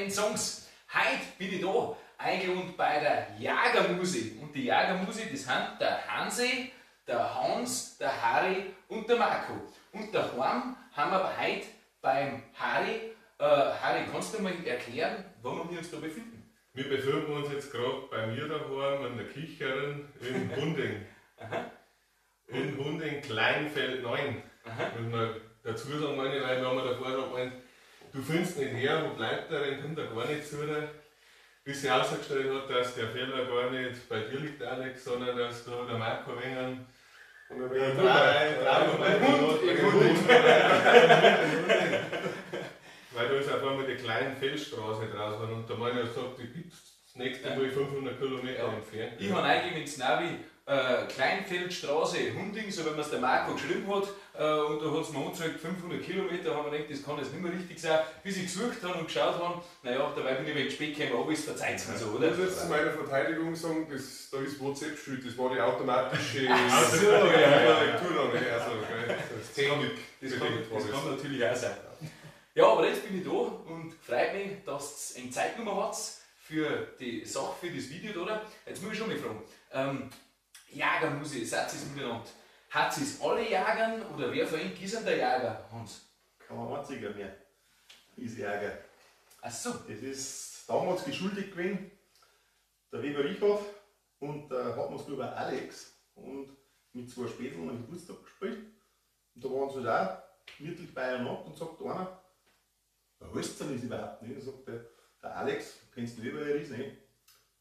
deinen Songs. Heute bin ich da eingeladen bei der Jagermusi. Und die Jagermusi, das sind der Hansi, der Hans, der Harry und der Marco. Und daheim haben wir aber heute beim Harry. Harry, kannst du mal erklären, wo wir uns da befinden? Wir befinden uns jetzt gerade bei mir daheim in der Kicherin in Hunding. In Hunding, Kleinfeld 9. Muss man dazu sagen, meine, weil wir haben davor schon gemeint, du findest nicht her, wo bleibt der, dann kommt er gar nicht zu dir. Bis sich herausgestellt hat, dass der Fehler gar nicht bei dir liegt, Alex, sondern dass da der Marco Wengen und weil da ist auf einmal die kleine Feldstraße draußen und der Mann hat gesagt, die gibt es das nächste Mal 500 Kilometer entfernt. Ich habe eigentlich mit Navi Kleinfeldstraße, Hunding, so wenn man es der Marco geschrieben hat, und da hat es mir angezeigt, 500 Kilometer, haben wir gedacht, das kann jetzt nicht mehr richtig sein. Bis ich gesucht habe und geschaut habe, naja, dabei bin ich ein wenig spät gekommen, aber es verzeiht mir so, oder? Ich muss jetzt zu meiner Verteidigung sagen, das, da ist WhatsApp schuld, das war die automatische so, ja. Korrektur dann, also, das Technik. Das kann natürlich auch sein. Ja, aber jetzt bin ich da und freut mich, dass ihr eine Zeit genommen habt für die Sache, für das Video, oder? Jetzt muss ich schon mal fragen. Jagermusi, seid ihr es miteinander? Hat es alle Jagern oder wer von Ihnen ist denn der Jager, Hans? Kein einziger mehr ist Jager. Ach so. Das ist damals geschuldet gewesen, der Weber Richard und der Hartmannsgruber Alex und mit zwei Spätzeln am Geburtstag gespielt. Und da waren sie halt auch mittig beieinander und sagt einer, was heißt denn das überhaupt nicht? Und sagt der Alex, kennst du den Weber, er ist nicht?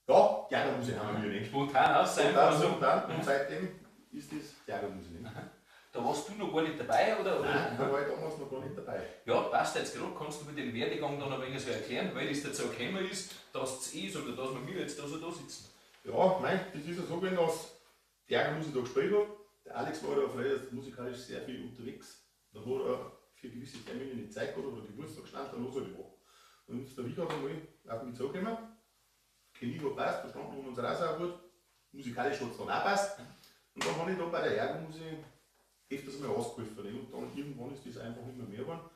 Ja, Jagermusi haben wir nicht. Spontan aus, spontan, und seitdem ist das Jagermusi nicht. Da warst du noch gar nicht dabei, oder? Nein, da war ich damals noch gar nicht dabei. Ja, passt jetzt gerade. Kannst du mir den Werdegang dann ein wenig so erklären, weil es dazu gekommen ist, dass es ist oder dass wir jetzt da so da sitzen? Ja, nein, das ist ja so gewesen, dass die Jagermusi da gespielt hat. Der Alex war ja früher musikalisch sehr viel unterwegs. Da hat er für gewisse Termine nicht Zeit gehabt oder Geburtstag gestanden, dann los halt war. Und ist der Richard einmal auf mich zugekommen. Chemie hat passt, da standen wir uns auch gut. Musikalisch hat es dann auch passt. Und dann habe ich da bei der Jagermusi öfters mal ausgeholfen. Ne? Und dann irgendwann ist das einfach nicht mehr geworden.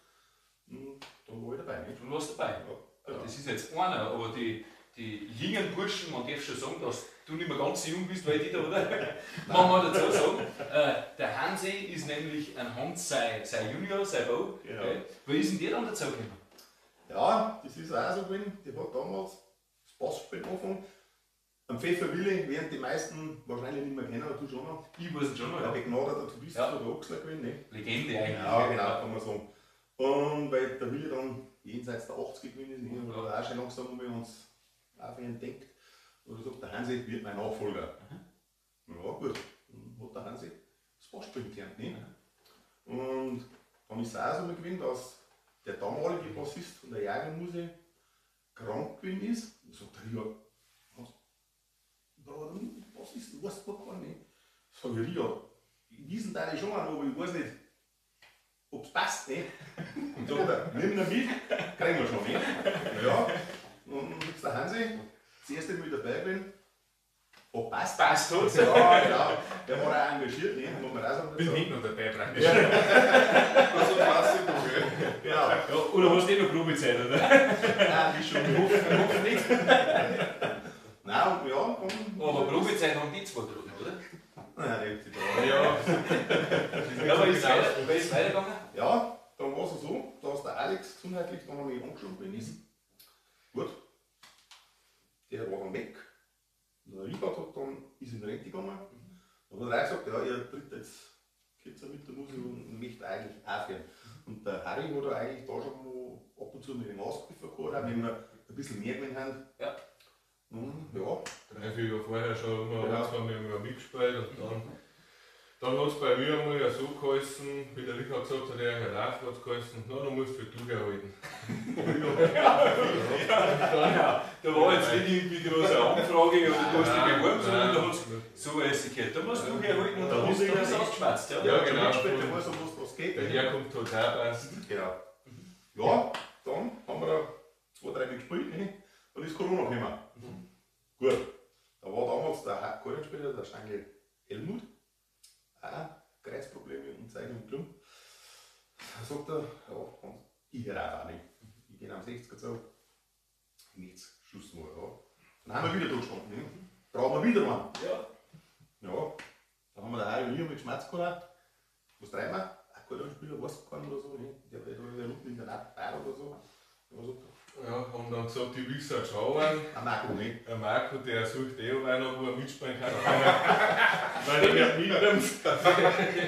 Und dann war ich dabei. Ne? Du warst dabei? Ja, genau. Das ist jetzt einer, aber die jungen Burschen, man darf schon sagen, dass du nicht mehr ganz so jung bist, weil die da, oder? Man muss dazu sagen, der Hansi ist nämlich ein Hans, sein Junior, sein Bau. Genau. Wie ist denn der dann dazu gekommen? Ja, das ist auch so gewesen. Der hat damals das Bassspielen angefangen. Am Pfeffer Willi werden die meisten wahrscheinlich nicht mehr kennen, aber du schon noch. Ich weiß es schon noch. Der begnadeter Tourist ja. von der Ochsler gewesen, ne? Legende eigentlich. Ja, genau, kann man sagen. Und weil der Willi dann jenseits der 80 gewesen ist, ne, und auch schon langsam um uns auch entdeckt. Und er sagt, der Hansi wird mein Nachfolger. Mhm. Ja, gut. Dann hat der Hansi das Bassspielen gelernt, ne? Mhm. Und dann ist es auch so mal gewesen, dass der damalige Bassist von der Jagermusi krank gewesen ist. Und sagt er, ja, was? Was ist denn, weißt du gar nicht. Sag ich, ja, wissen da ich schon auch noch, aber ich weiß nicht, ob es passt, ne? Und sagt er, nimm ihn mit, kriegen wir schon, ne? Ja, und dann ist der Hansi das erste Mal dabei gewesen. Ob passt? Passt hat's. Ja, genau. Der war auch engagiert, ne? Muss man auch sagen. Bin nicht noch dabei praktisch. Ja. Also passt es noch, gell? Genau. Ja, oder hast du eh noch Probezeit, oder? Nein, ist schon. Ich hoffe nicht. Nein, und ja, und aber Probezeit haben die zwei gerade noch, oder? Nein, die da. Ja. Ja, aber ist es weitergegangen? Ja, dann war es so, dass der Alex gesundheitlich dann noch nicht angeschoben ist. Gut. Der war dann weg. Und der Richard hat dann, ist in Rente gegangen. Und dann hat er gesagt, ja, er tritt jetzt kürzer mit der Musik und möchte eigentlich aufhören. Und der Harry hat eigentlich da schon mal ab und zu mit dem ausgeholfen gehabt, auch wenn wir ein bisschen mehr gewesen haben. Ja. Und, ja. 3-4 Jahre vorher schon immer, genau. 1, 2 Mal mitgespielt und dann hat es bei mir einmal ja so geheißen, wie der Richard gesagt hat, er hört auf, hat es geheißen, na, dann musst du halt du herhalten. Ja, da war jetzt nicht irgendwie große Anfrage oder du hast dich beworben, sondern da hat es so essen gehört. Da musst du herhalten und da hast du das ausgeschwatzt. Ja, ja, genau. Mitgespielt, der weiß, um was geht. Der Herkunft hat auch passt. Genau. Ja, dann haben wir da 2, 3 Mal gespielt, ne? Dann ist Corona gekommen. Mhm. Gut, da war damals der Akkordeonspieler, der Stangl Helmut, auch Kreuzprobleme und Zeug und Klump. Da sagt er, ja, ich höre auch nicht. Ich gehe am 60er zu, Nichts, Schluss mal, ja. Dann haben wir wieder da gestanden, ne? Brauchen wir wieder einen. Ja. Ja. Dann haben wir da auch hier mit Schmerz gehabt. Was treiben wir? Akkordeonspieler, weiß keiner oder so, ne? Der war da unten in der Nacht oder so. Ja, haben dann gesagt, die Wichser schauen. Ein Marco, ne? Der Marco, der sucht eh auch noch, wo er mitspielen kann. Weil er nicht mitnimmt.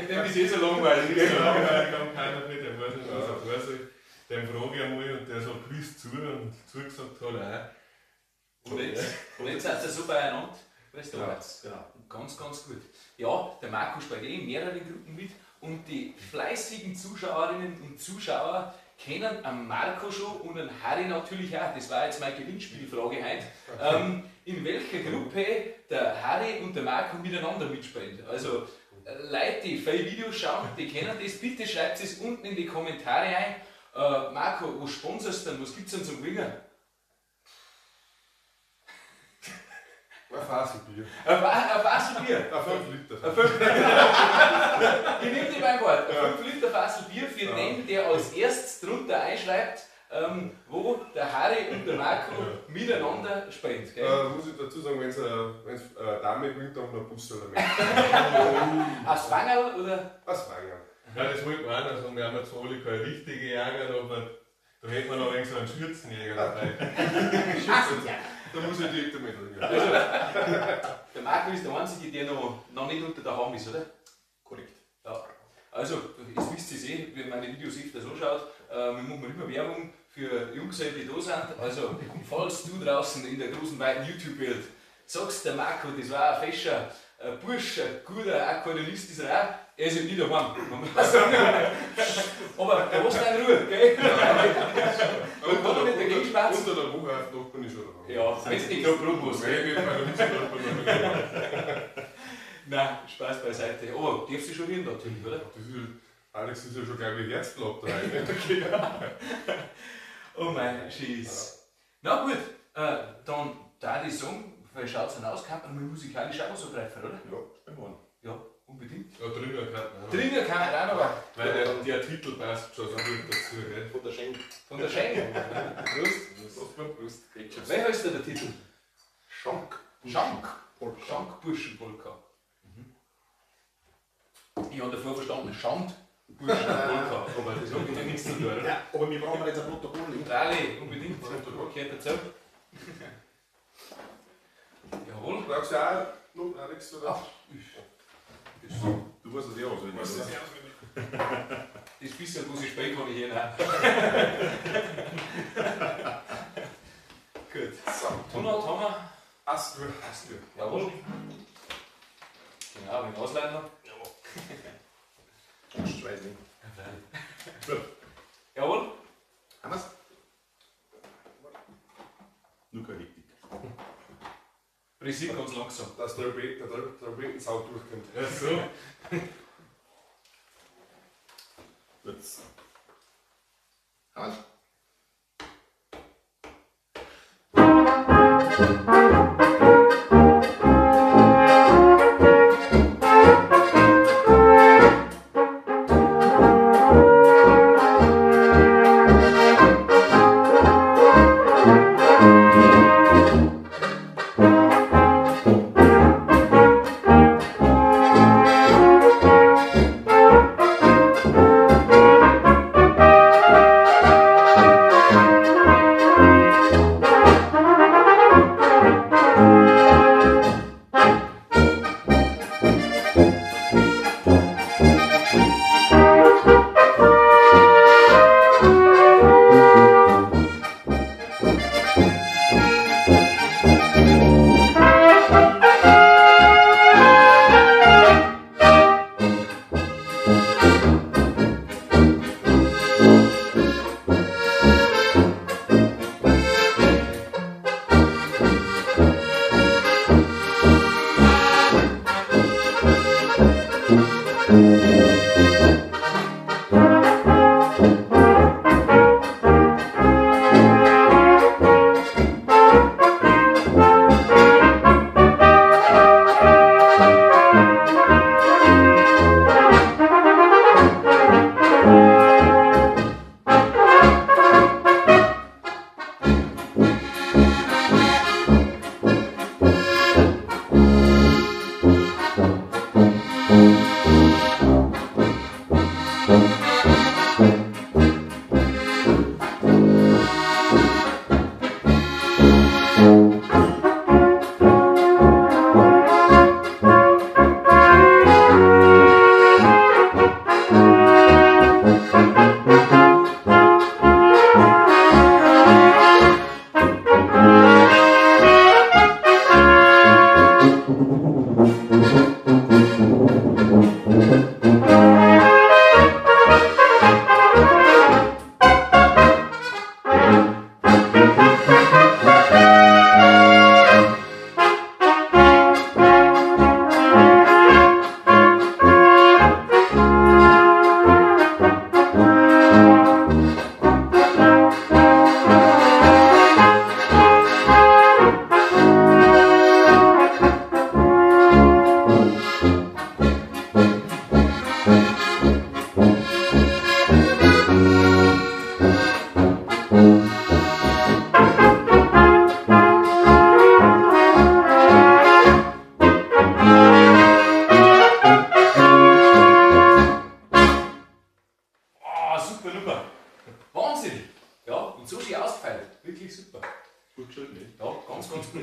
Dem ist eh so langweilig. Ist so langweilig, kann keiner nicht, der weiß nicht, was er vor sich. Dem frage ich einmal und der sagt gewiss zu und zugesagt hat er auch. Und jetzt seid ihr so beieinander, weißt du, ja, genau. Ganz, ganz gut. Ja, der Marco spielt eh in mehreren Gruppen mit und die fleißigen Zuschauerinnen und Zuschauer kennen am Marco schon und an Harry natürlich auch. Das war jetzt meine Gewinnspielfrage heute. In welcher Gruppe der Harry und der Marco miteinander mitspielen. Also Leute, die viele Videos schauen, die kennen das. Bitte schreibt es unten in die Kommentare ein. Marco, was sponsorst du denn? Was gibt es denn zum Gewinnen? Ein Faselbier. Ein Faselbier? Ein 5 Liter. Ein 5 Liter. Ich nehme dich beim Wort. Ein 5 Liter Faselbier für den, der als erstes drunter einschreibt, wo der Harry und der Marco miteinander spielen. Gell? Muss ich dazu sagen, wenn es eine Dame gewinnt, dann noch ein Bus oder mehr. Ein Swangerl oder? Ein Swangerl. Ja, das wollte man auch noch sagen. Wir haben zwar alle keine richtige Jäger, aber da hätten wir noch so einen Schürzenjäger dabei. Da muss ich direkt damit reden. Also, der Marco ist der Einzige, der noch nicht unter der Haube ist, oder? Korrekt. Ja. Also, jetzt wisst ihr es eh, wenn meine Videos öfters anschaut, wir machen immer Werbung für Jungs, die da sind. Also, falls du draußen in der großen, weiten YouTube-Welt sagst, der Marco, das war ein fescher Bursch, ein guter Akkordeonist ist er auch, er ist halt nicht daheim. Aber da hast du in Ruhe, gell? Man kann doch nicht dagegen schwatzen. Unter der Woche auf noch bin ich schon daheim. Ja, wenn du nicht gerade proben musst. Nein, Spaß beiseite. Aber darfst du schon reden natürlich, oder? Das ist, Alex ist ja schon gleich wie Herzblatt da rein. Oh mein Schieß. Na gut, dann da die sagen, vielleicht schaut es dann aus, kann man mal musikalisch auch so greifen, oder? Ja, spielen wir an. Ja, unbedingt. Ja, Dringer kann man auch. Dringer kann man auch noch. Weil der Titel passt schon so gut dazu, gell? Von der Schenk. Von der Schenk. Prost. Prost. Prost. Wer heißt denn der Titel? Schank. Schank. Schank-Burschenpolka. Mhm. Ich habe davor verstanden, Schand-Burschenpolka. Aber das hat mit dem nichts zu tun, oder? Ja, aber wir brauchen jetzt ein Protokoll. Rally, unbedingt. Gehört dazu. Jawohl. Brauchst du auch noch, Alex? Oder? Ach, du weißt das eh auswendig. Weißt das eh auswendig. Das bisschen, wo ich spiele, kann ich hier nicht. Gut. So. Tonart haben wir. Astur. Astur. Jawohl. Genau, wegen Ausländer. Jawohl. Ich weiß nicht. Ja, jawohl. Haben wir's? Nur keine Hektik. Prinzip ganz langsam. Dass der Trompetensound durchkommt. Ja, so. Gut. Haben wir's?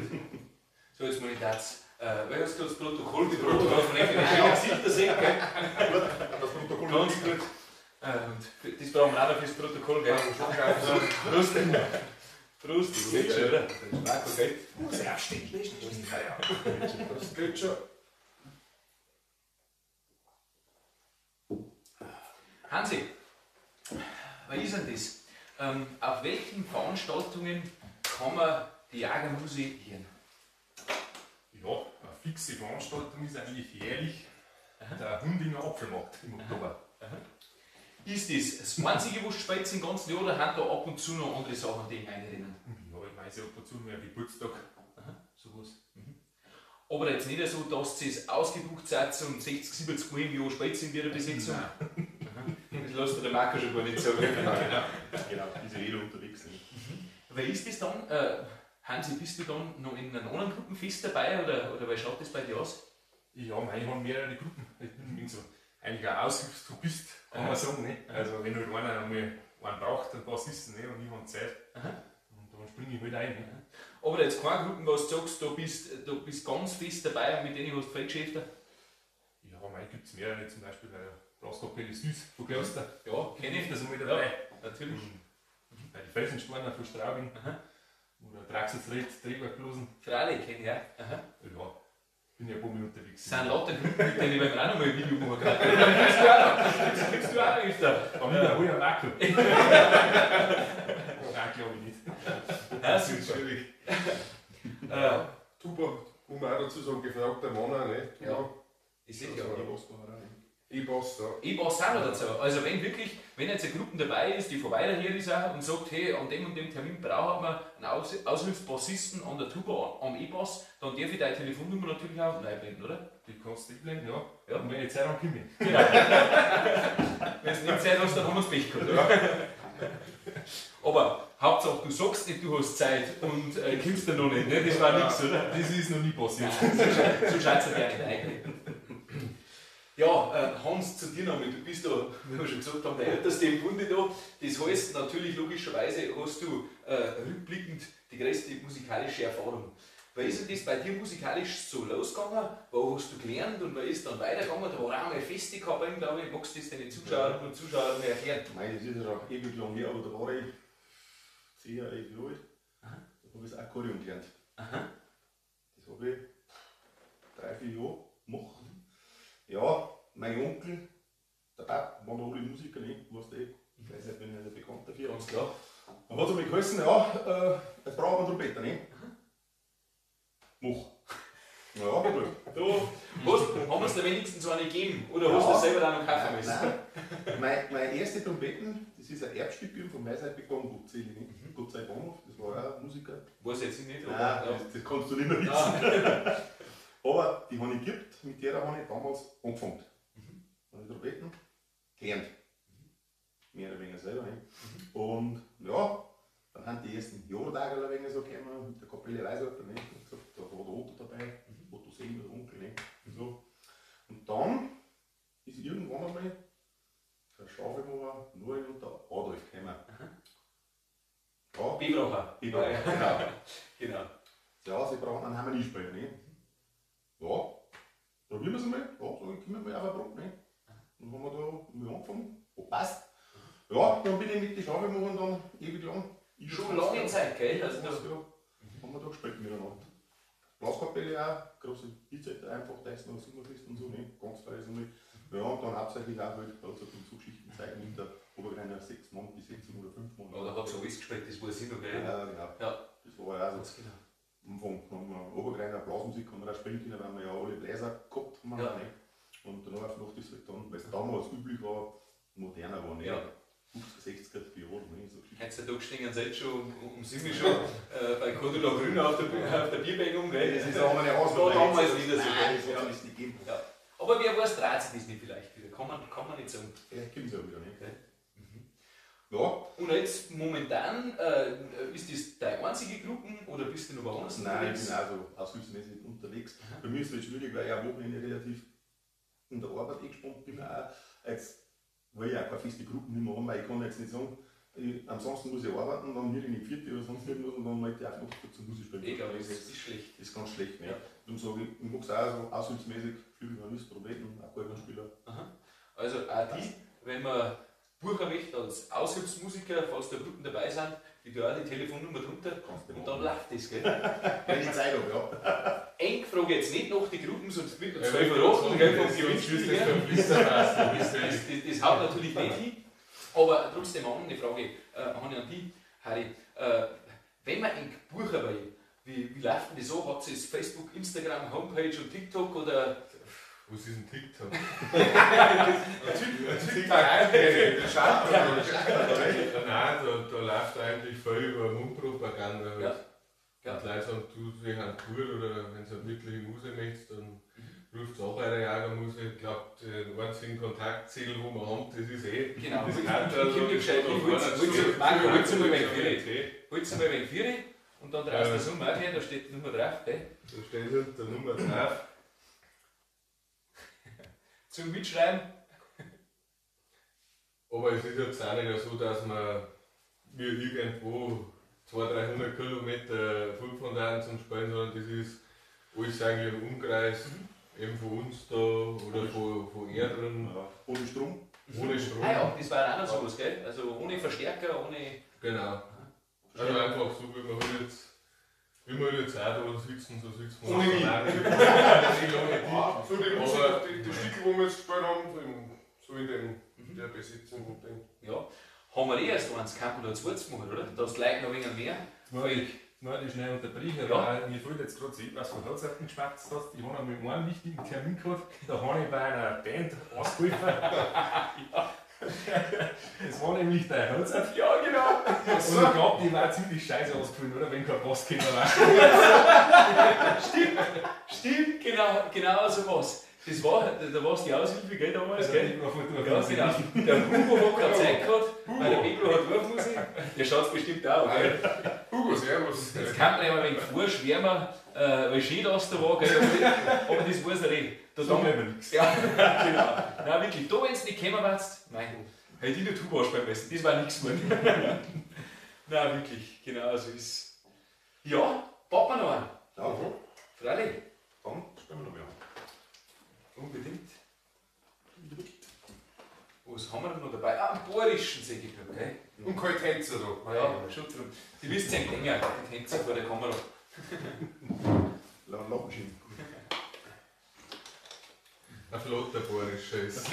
gut. So, jetzt mal ich das. Weil hast du das Protokoll, die Protokoll von den schönen Gesichter sehen, gell? Das Protokoll. Ganz gut. Und das brauchen wir auch noch fürs Protokoll, gell? Prost. Prost, das geht schon, oder? Marco, gell? Muss ja aufstehen, das geht schon. Hansi, was ist denn das? Auf welchen Veranstaltungen kann man die Jagermusi hören? Ja, eine fixe Veranstaltung ist eigentlich jährlich der Hundinger Apfelmarkt im Oktober. Aha. Ist das das Einzige, was du spielst im ganzen Jahr, oder haben da ab und zu noch andere Sachen, die reinrennen? Ja, ich weiß ja ab und zu mehr Geburtstag. Aha, sowas. Mhm. Aber jetzt nicht so, dass es ausgebucht seid und 60, 70 Mal im Jahr spielt in ihrer Besetzung? Nein. Das lässt der Marco schon gar nicht sagen. Genau, ist ja jeder unterwegs. Ne? Mhm. Wer ist das dann? Hansi, bist du dann noch in einer anderen Gruppe fest dabei oder wie schaut das bei dir aus? Ja, ich habe mehrere Gruppen. Ich bin so eigentlich ein Aushilfstrubist, kann man sagen. Ne? Also wenn halt einer einmal einen braucht, einen Bassisten, ne? Und ich habe Zeit. Aha. Und dann springe ich halt ein. Ne? Aber jetzt keine Gruppen, wo du sagst, du bist ganz fest dabei und mit denen hast du viel Geschäfte? Ja, mei, gibt es mehrere, zum Beispiel bei der Blaskapelle Süß von Kloster. Ja, kenne ich. Das einmal dabei. Ja, natürlich. Mhm. Bei den Felsensporner von Straubing. Aha. Oder Draxelsried, Drehwerklosen. Freilich, kenne ich auch. Aha. Ja, bin ja ein paar Mal unterwegs. Das sind lauter Gruppen, mit denen ich auch noch mal ein Video machen kann. Das kriegst du auch noch öfter. Dann wiederhole ich Marco. Nein, glaube ich nicht. Ja, das ist schwierig. Tuba, muss man auch dazu sagen, gefragter Mann auch, ne? Tuba. Ja. Ich sehe ja. E-Bass, ja. E-Bass auch noch dazu. Also wenn wirklich, wenn jetzt eine Gruppe dabei ist, die von weiter her ist auch und sagt, hey, an dem und dem Termin brauchen wir einen Aushilfsbassisten an der Tuba, am E-Bass, dann darf ich deine Telefonnummer natürlich auch einblenden, oder? Die kannst du einblenden, ja. Ja. Und wenn ich Zeit habe, komme ich. Genau. Wenn du nicht Zeit hast, dann haben wir es Pech gehabt, oder? Aber Hauptsache, du sagst nicht, du hast Zeit und kommst dann noch nicht, ne? Das war nichts, oder? Das ist noch nie passiert. Nein, so schaut es ja nicht eigentlich. Ja, Hans, zu dir nochmal. Du bist da, wie wir schon gesagt haben, der Älteste im Bunde da. Das heißt natürlich, logischerweise hast du rückblickend die größte musikalische Erfahrung. Wie ist denn das bei dir musikalisch so losgegangen? Wo hast du gelernt und wie ist dann weitergegangen? Da war auch mal ein Festi gehabt, glaube ich. Magst du das deinen Zuschauerinnen und Zuschauern mal erklären? Nein, das ist ja schon ewig lang her, aber da war ich 10, 11 Jahre alt. Da habe ich das Akkordeon gelernt. Aha. Das habe ich 3, 4 Jahre gemacht. Ja, mein Onkel, der Papa, waren alle Musiker, ne? Weißt du eh, ich weiß nicht, bin ich nicht bekannt dafür. Ganz klar. Dann hat es einmal geheißen, ja, jetzt brauchen wir einen Trompeter, ne? Mach. Ja, gut. Da haben wir es dir wenigstens eine gegeben oder hast du Ja. selber dann noch kaufen müssen? Nein. Meine erste Trompeten, das ist ein Erbstück von meiner Seite bekommen, Gott sei Dank, ne? Gott sei Bahnhof, das war auch ein Musiker. Weiß ich jetzt nicht, aber. Nein, ja. das kannst du nicht mehr wissen. Nein. Aber die habe ich gekriegt, mit der habe ich damals angefangen. Habe ich Trompeten gelernt. Mehr oder weniger selber. Ne? Und ja, dann haben die ersten Jahrtage ein wenig so gekommen, mit der Kapelle Weißwasser, ne? Ich gesagt, da war der Otto dabei, Otto Senior, der Onkel, ne? Und so. Und dann ist irgendwann einmal der Schaufelmacher Nuri und der Adolf gekommen. Ja, Biebracher. Biebracher, genau. Genau. Ja, sie brauchen einen Harmoniespieler, ne? Ja, probieren wir es einmal. Ja, so, ich komme mal auf ein Brot, ne? Dann haben wir da mal angefangen. Oh, passt. Ja, dann bin ich mit den Schaufelmachern dann ewig lang. Schon lange Zeit, gell? Also da, Also, ja, haben wir da gespielt miteinander. Blaskapelle auch, große Hochzeit einfach, da ist noch Sommerfest und so, ne? Ganz frei so mit. Ja, und dann hauptsächlich auch halt, also und so Geschichten zeigen mit der Obergreiner 6 Mann bis 6 oder 5 Mann. ja, da hat es alles gespielt, das weiß ich noch, gell? Ja, genau. Ja. Das war ja auch so. Ganz genau. Am Anfang haben wir Obergreiner Blasmusik haben wir auch spielen können, weil wir ja alle Bläser gehabt haben. Ja. Ne? Und danach noch ist halt dann, weil es damals üblich war, moderner war. Ne? Ja. 50er, 60er Jahre, ne? So Geschichten. Heutzutage stehen sie jetzt schon um 7 Uhr schon bei Cordula Grün auf der Bierbank um, gell? Das ist auch eine Das war damals nicht so, Nein, gell? das hat Ja. es nicht gegeben. Ja. Aber wer weiß, dreht sich das nicht vielleicht wieder. Kann man nicht sagen. Vielleicht gibt es ja wieder, ne? Okay. Ja, Und jetzt momentan, ist das deine einzige Gruppe oder bist du noch woanders nein, ich unterwegs? bin auch so aushilfsmäßig unterwegs. Bei mir ist es halt schwierig, weil ich am Wochenende relativ in der Arbeit eingespannt bin. Auch. Jetzt will ich auch keine feste Gruppe nicht mehr haben, weil ich kann jetzt nicht sagen, Ansonsten muss ich arbeiten, dann wird ich in die vierte oder sonst irgendwas und dann möchte ich auch noch zur Musik spielen. Ich glaube, das das ist schlecht. ist ganz schlecht. Ne? Ja. Darum sage ich, ich mag es auch so aushilfsmäßig, Flügelhornist, Trompeten, Akkordeonspieler. Also auch die, wenn man buchen möchte als Aushilfsmusiker, falls da Gruppen dabei sind, die da auch die Telefonnummer drunter und dann läuft das, gell? Wenn ich Zeit habe, ja. Eng frage jetzt nicht nach die Gruppen, sonst wird uns Ja, zwei verraten, gell, vom Gewinnspiel her. Das Das haut natürlich nicht hin. Aber trotzdem eine andere Frage habe ich an dich, Harry. Wenn man ein buchen will, wie läuft denn das so? Habt ihr Facebook, Instagram, Homepage und TikTok oder? Was ist ein TikTok? TikTok, der schaut. Nein, da läuft eigentlich voll über Mundpropaganda. Halt. Ja. Ja. Und Leute sagen, du, sie sind gut oder wenn du halt wirklich Musik möchtest, dann ruft es auch bei der Jagermusik. Ich glaube, den einzigen Kontaktziel, wo wir haben, das ist eh. Genau. Das Ich kann komm dir gescheit. Marco, holst du mal ein wenig Vieri und dann drehst du das um, okay, da steht die Nummer drauf, gell? Da steht halt die Nummer drauf. Zum Mitschreiben. Aber es ist jetzt auch nicht so, dass wir irgendwo 200, 300 Kilometer fortfahren werden zum Spielen, sondern das ist alles eigentlich im Umkreis, eben von uns da oder von Erdrin. Ja. Ohne Strom. Ohne Strom. Ah ja, das war auch noch sowas, gell? Also ohne Verstärker, ohne. Genau. Also einfach so, wie wir halt jetzt, auch da sitzen, so sitzen wir. Ohne mich. Ohne dich. So die Musik, die Stücke, wo wir jetzt gespielt haben, so in den, der Besitzung und den. Ja. Haben wir eh erst eins, kann man da zweites machen, oder? Da ist Leute noch ein wenig mehr. Jetzt muss ich schnell unterbrechen, Ja. weil mir fällt jetzt gerade so ein, was du von Hochzeiten geschwätzt hast. Ich habe nämlich einen wichtigen Termin gehabt, da habe ich bei einer Band ausgeholfen. Das war nämlich deine Hochzeit. Ja, genau. Und ich glaube, die war ziemlich scheiße ausgefallen, oder? Wenn kein Bass gekommen war. Stimmt, genau so was. Das war, da warst die Aushilfe, gell, damals, gell? Ja, genau. Der Hugo hat keine Zeit gehabt, weil der Pedro hat Wurfmusik. Der schaut bestimmt auch, gell? Hugo, servus. Jetzt kann man ja mal ein wenig vorschwärmen, weil schön das da war, gell? Aber das weiß er eh. Da Sagen wir nichts. Ja, genau. Nein, wirklich, da wenn du nicht gekommen wärst, nein, hätte ich nur Tuba spielen müssen, das war nichts geworden. Nein, wirklich, genau so ist. Ja, packen wir noch einen. Ja, Freilich. dann spielen wir noch mehr. Unbedingt. Was haben wir denn noch dabei? Ah, einen bayerischen sehe ich gerade, gell? Und keine Tänzer da. Ja, schon drum. Die wisst ja länger, die Tänzer vor der Kamera. Lappenschienen. Ein flotter bayerischer ist.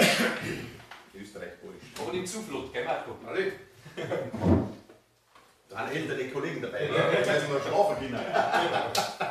Österreich-Bayerisch. Aber nicht zu flott, gell Marco? Alle. Da sind ältere Kollegen dabei, gell? Jetzt weiß ich noch schlafen können. Auf geht's!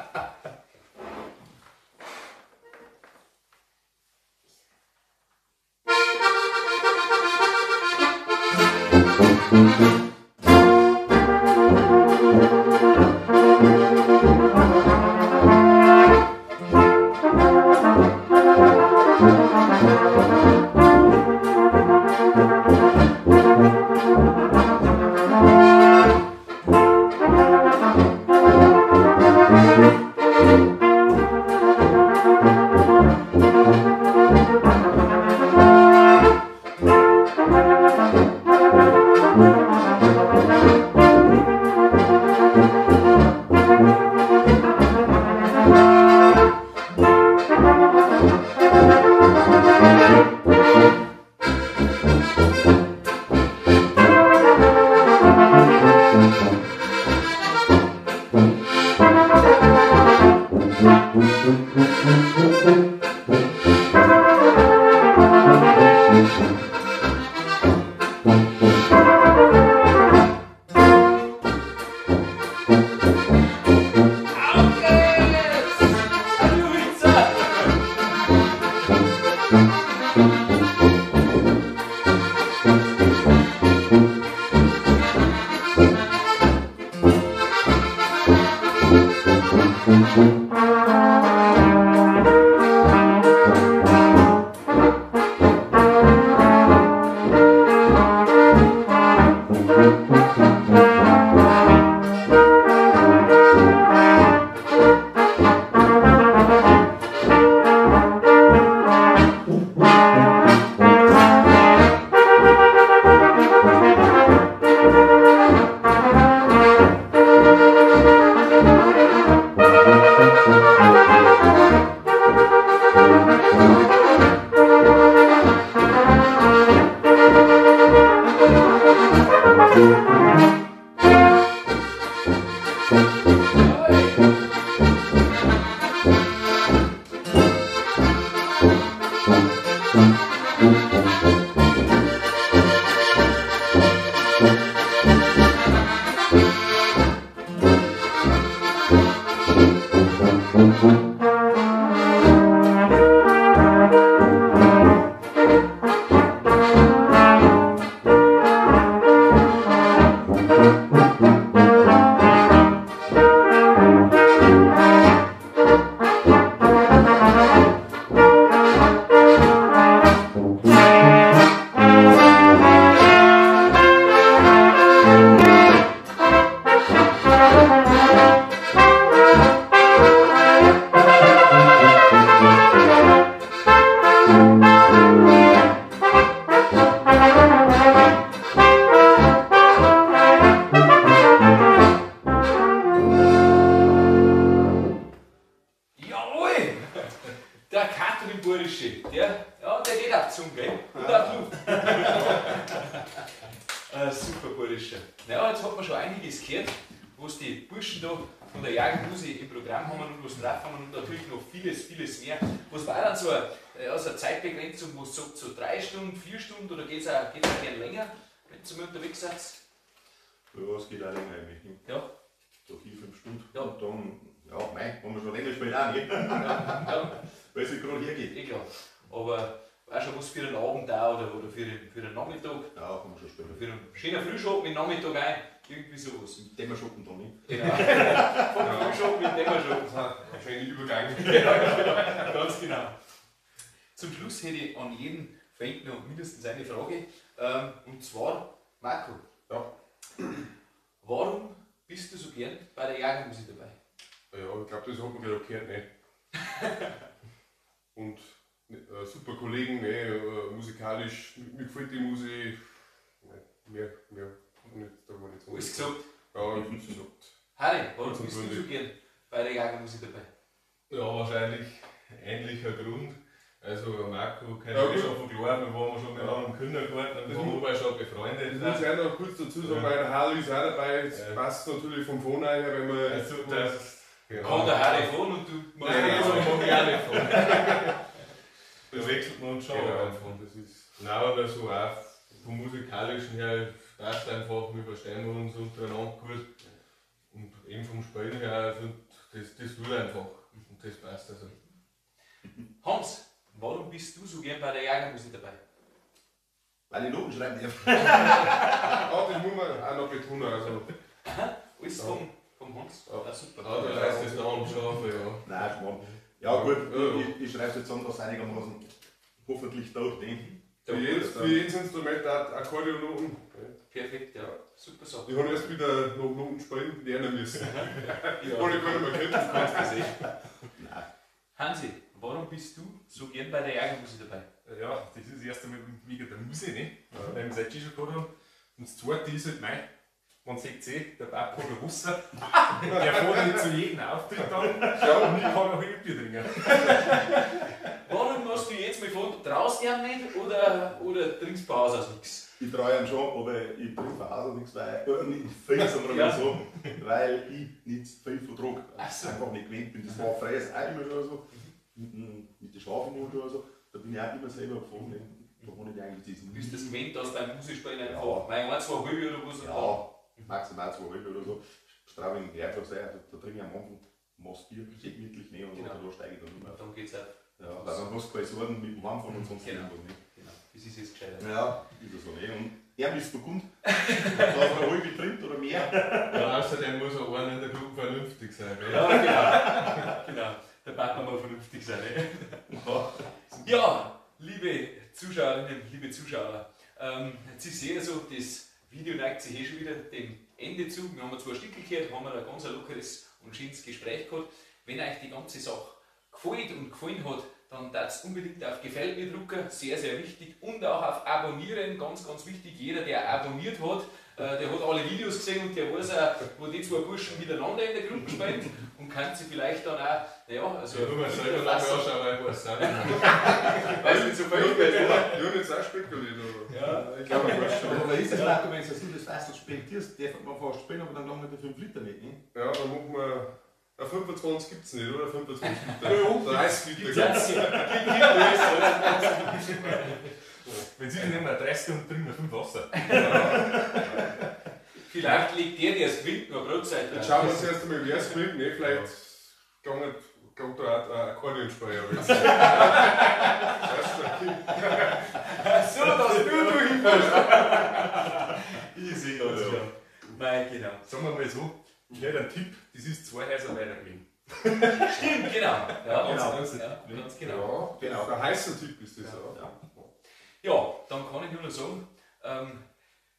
Hallo Witzer! Thank Burische. Der, ja, der geht auf die Zunge, gell? Und auf die Luft. Super Burische. Naja, jetzt hat man schon einiges gehört, was die Burschen da von der Jagermusi im Programm haben und was drauf haben und natürlich noch vieles, vieles mehr. Was war dann so eine, ja, so eine Zeitbegrenzung, wo es sagt, so 3 Stunden, 4 Stunden oder geht es auch, geht's auch gern länger, wenn ihr mal unterwegs seid? Ja, es geht auch länger eigentlich. Ne? Ja. So 4, 5 Stunden. Ja. Und dann, ja, mei, wenn wir schon länger spielen, auch nicht. Ja, Weil es sich gerade hergeht. eh klar. Aber auch schon was für den Abend da oder für den Nachmittag. Ja, kann man schon spielen. Oder für einen schönen Frühschoppen mit Nachmittag ein, irgendwie sowas. Mit Dämmerschoppen da nicht. Genau. Vom Frühschoppen mit Dämmerschoppen. Das war ein schöner Übergang. Ja, genau. Ganz genau. Zum Schluss hätte ich an jeden Fan noch mindestens eine Frage. Und zwar, Marco. Ja. Warum bist du so gern bei der Jagermusik dabei? Ja, ich glaube, das hat man gerade gehört, ne? Und super Kollegen, ne? Musikalisch, mir gefällt die Musik. Ne, mehr kann ich da gar nicht sagen. Alles gesagt. Ja, alles gesagt. Harry, warum bist du so gern bei der Jagermusik dabei? Ja, wahrscheinlich ähnlicher Grund. Also Marco kennt Ja, ich gut. schon von klein, wir waren schon miteinander im Kindergarten und Das waren wobei schon befreundet. Das muss ich auch noch kurz dazu sagen, weil der Harry ist auch dabei. Das Ja. passt natürlich vom Phone her, wenn man. Also, das, genau. Kann der Harry fahren und du machst Nein, das. so mag ich auch nicht fahren. Da wechselt man uns schon. Genau, einfach. das ist. Nein, aber so auch vom musikalischen her passt einfach, wir verstehen uns untereinander gut. Und eben vom Spielen her, also das will einfach. Und das passt also. Hans, warum bist du so gern bei der Jagermusik dabei? Weil ich Noten schreiben darf. Ah, das muss man auch noch betonen. Also, Alles vom Hans? Ja. Ja, super. Ja, da reißt das noch am Schafe, ja. Nein, Schmarrn. Ja gut, Ja, ja. ich schreibe es jetzt an, dass einigermaßen hoffentlich taugt, ne? Ja, für jedes Instrument auch Akkordeonnoten. Perfekt, ja. Super Sache. Ich habe erst wieder noch Noten spielen lernen müssen. Ja. Ohne gar nicht mehr können. Kannst du sehen. Nein. Hansi, warum bist du so gern bei der Jagermusik dabei? Ja, das ist das erste Mal wegen der Musik, ne? Weil wir seit schon gehabt haben. Und das zweite ist halt, mei, man sieht eh, der Papa hat ein Wasser. Der fährt nicht zu jedem Auftritt an. Ja, und ich kann auch ein Bier trinken. Warum machst du jetzt mal fahren? Traust du ihm nicht oder trinkst du bei Haus aus nichts? Ich traue ihm schon, aber ich trinke von Haus aus nichts, weil, nicht viel, sondern Ja. so, weil ich nicht viel vertrage. Ach so. Einfach nicht gewöhnt bin. Das war früher auch immer schon so, mit den Schafen und so, da bin ich auch immer selber gefahren. Ne? Da habe ich eigentlich das Du bist das gewöhnt, dass beim Musikspielen Ja. einfach mein 1, 2 halbe oder was und Ja, maximal 2 halbe oder so. Straubing einfach sein, da trinke ich am Anfang Maß Bier, schön gemütlich ne, und Genau. da steige ich dann immer auf. dann geht's auch. Ja, weil dann hast du keine Sorgen mit dem Heimfahren und sonst Genau. irgendwas nicht. Genau, das ist jetzt gescheiter. Ja, ist ja so ne. Und er ist verkund, dass er eine halbe trinkt oder mehr. Ja, außerdem muss auch einer in der Gruppe vernünftig sein, gell? Ja, genau. Genau. Der Papa muss vernünftig sein. Ne? Ja, liebe Zuschauerinnen, liebe Zuschauer, jetzt ist es so, das Video neigt sich eh schon wieder dem Ende zu. Wir haben zwei Stücke gehört, haben ein ganz lockeres und schönes Gespräch gehabt. Wenn euch die ganze Sache gefällt und gefallen hat, dann darfst unbedingt auf Gefällt mir drücken, sehr, sehr wichtig. Und auch auf Abonnieren, ganz, ganz wichtig. Jeder, der abonniert hat, der hat alle Videos gesehen und der weiß auch, wo die zwei Burschen miteinander in der Gruppe spielen und kann sie vielleicht dann auch, naja, also. Ja, nur mal selber noch mal anschauen, weil ich weiß es auch nicht. Weil es nicht so viel ist, oder? Ich habe jetzt auch spekuliert, aber. Ja. Ich glaube, ich weiß schon. Aber ist das, Marco, wenn du das Fassel spektierst, darf man fast spielen, aber dann lange die 5 Liter nicht, ne? Ja, dann machen wir. 25 gibt es nicht, oder? 25 Liter. 30 Liter. Das gibt alles, oder? Wenn Sie nehmen wir 30 und trinken wir 5 Wasser. Vielleicht legt der es gewinnt, noch Brotzeit. Jetzt schauen wir uns erst einmal, wer es gewinnt. Ne? Vielleicht kommt da auch ein Akkordeonspieler. Weißt du? So, dass du hinfährst. Ich sehe ganz Ja. klar. Nein, genau. Sagen wir mal so, ich hätte einen Tipp, das ist 2 Häuser weiter gewesen. Stimmt, genau. Ja, Genau. Ja, ganz genau. Ja, Genau. ein heißer Tipp ist das auch. Ja. Ja, dann kann ich nur noch sagen,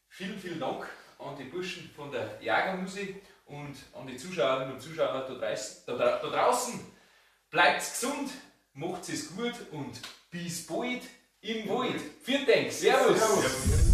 vielen, vielen Dank an die Burschen von der Jagermusik und an die Zuschauerinnen und Zuschauer da draußen. Bleibt gesund, macht es gut und bis bald im Wald. Vielen Dank, Servus. Servus.